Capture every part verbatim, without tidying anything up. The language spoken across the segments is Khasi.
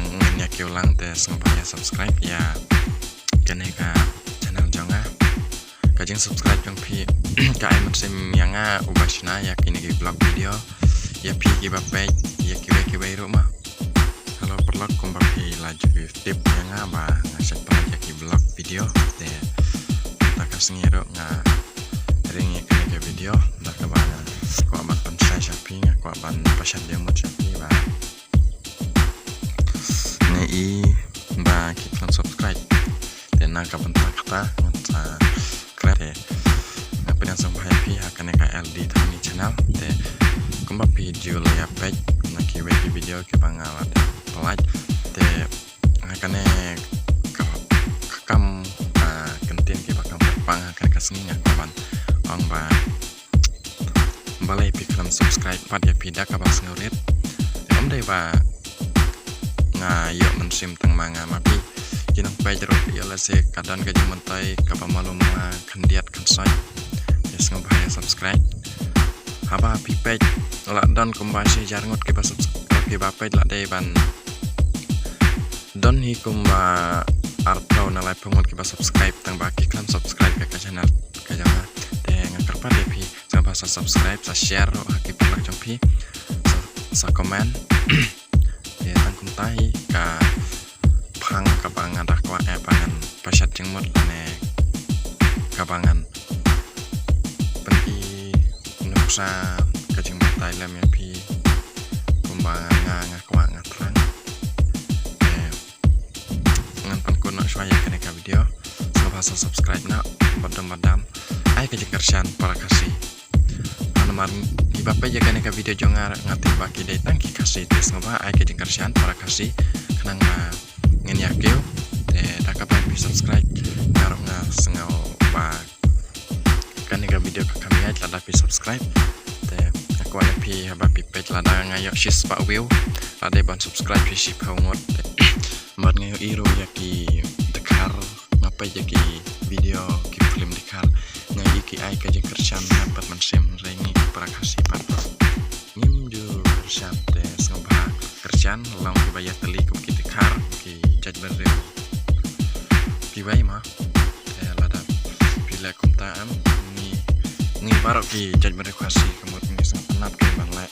ngin ïa kiew lang te sngewbha ïa subscribe ïa kane ka channel jong nga. Ka jing subscribe jong phi ka ai mynsiem ïa nga uba shna ïa kine ki vlog video. Ïa phi kiba peit, ïa kiwei kiwei ruh ma. Hello paralok, kumba phi la ju tip ïa nga ba nga shait pynlait ïa ki vlog video. Te mynta ka sngi ruh nga ring ïa kane ka video da kaba nga kwah ban pynshai sha phi, nga kwah ban pashat jingmut sha phi ba ngi i ba ki khlem subscribe. Te na ka bynta kata ngan sa subscribe. Te nga pdiang sngewbha ïa phi ha kane ka L D Thangni channel. Te kumba phi ju la ïa peit na kiwei ki video kiba nga la pynlait. Te ha kane ka, ka kam, ah, kyntien kiba kam pang ha kane ka sngi nga kwah ban ong ba balei phi khlem subscribe pat ïa phi da kaba sngewrit. Te ym dei ba nga ïoh mynsiem tang ma nga ma phi ki nongpeit ruh, ïoh lehse ka don ka jingmyntoi kaba malu ma khyndiat khynsoit. Te sngewbha ïa subscribe. Haba phi peit la don kumba shi hajar ngut kiba subs-, kiba peit la dei ban don hi kumba arphew na laiphew ngut kiba subscribe tang ba ki khlem subscribe ïa ka channel ka jong nga. Te nga kyrpad ïa phi sngewbha sa subscribe, sa share ruh ha ki paralok jong phi, sa, sa comment. Te tang kumta hi ka phang kaba nga da kwah, eh, ba ngan pashat jingmut lane kaba ngan pyni nuksa ka jingbatai lem ïa phi kumba nga, nga kwah nga thrang. Eh, ngan pynkut noh shuwa ïa kane ka video. Sngewbha sa subscribe noh bad dang bad dam ai ka jingkyrshan para Khasi. Namar kiba peit ïa kane ka video jong nga nga tip ba ki dei tang ki Khasi, te sngewbha ai ka jingkyrshan para Khasi khnang ba ngin ïa kiew. Te da kaba phi subscribe nga ruh nga sngew ba kane ka video ka kham ïaid lada phi subscribe. Te nga kwah ïa phi haba phi peit lada nga ïoh shispah view la dei ban subscribe phi shiphew ngut. Bad nga ïohi ruh ïa ki dkhar, nga peit ïa ki video ki film dkhar, nga ïohi ki ai ka jingkyrshan, nga pat mynsiem, hynrei ngi ki para Khasi pat ngim ju kyrshan. Te sngewbha kyrshan, long kiba ïa tylli kum ki dkhar, ki jaitbynriew kiwei ma. Te lada phi leh kumta em, ngi, ngi baroh ki jaitbynriew Khasi ka mut ngi sngewtynnat ki ban leh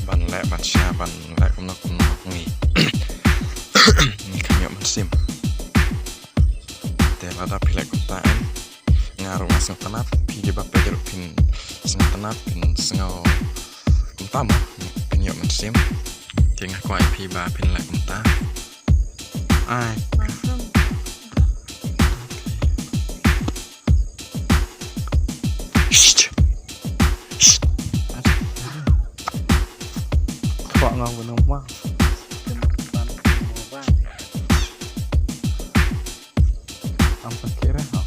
ban leh ban shna ban leh kumno kumno ngi, ngi kham ïoh mynsiem. Te lada phi leh kumta em, nga ruh nga sngewtynnat, phi kiba peit ruh phin sngewtynnat, phin sngew kumta mo, phin ïoh mynsiem. Te nga kwah ïa phi ba phin leh kumta. Ai. Shh. Shh. Kwah ngam kena ma. Am pakira ha.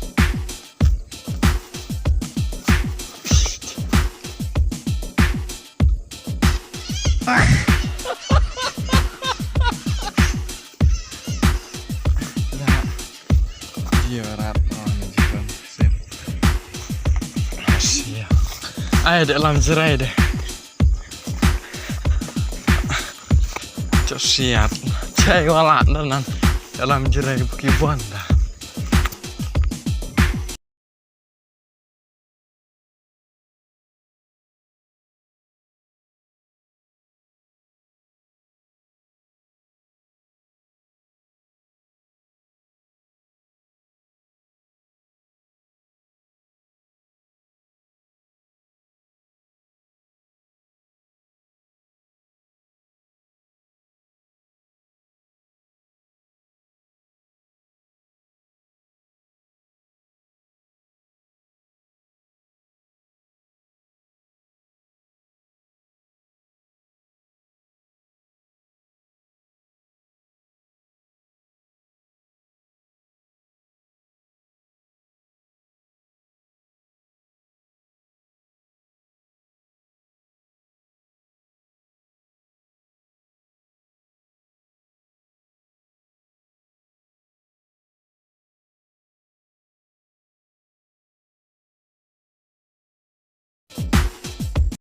Ai, da lam jerai de. Cok siat. Cai wala da nan. Da lam jerai buki buan da.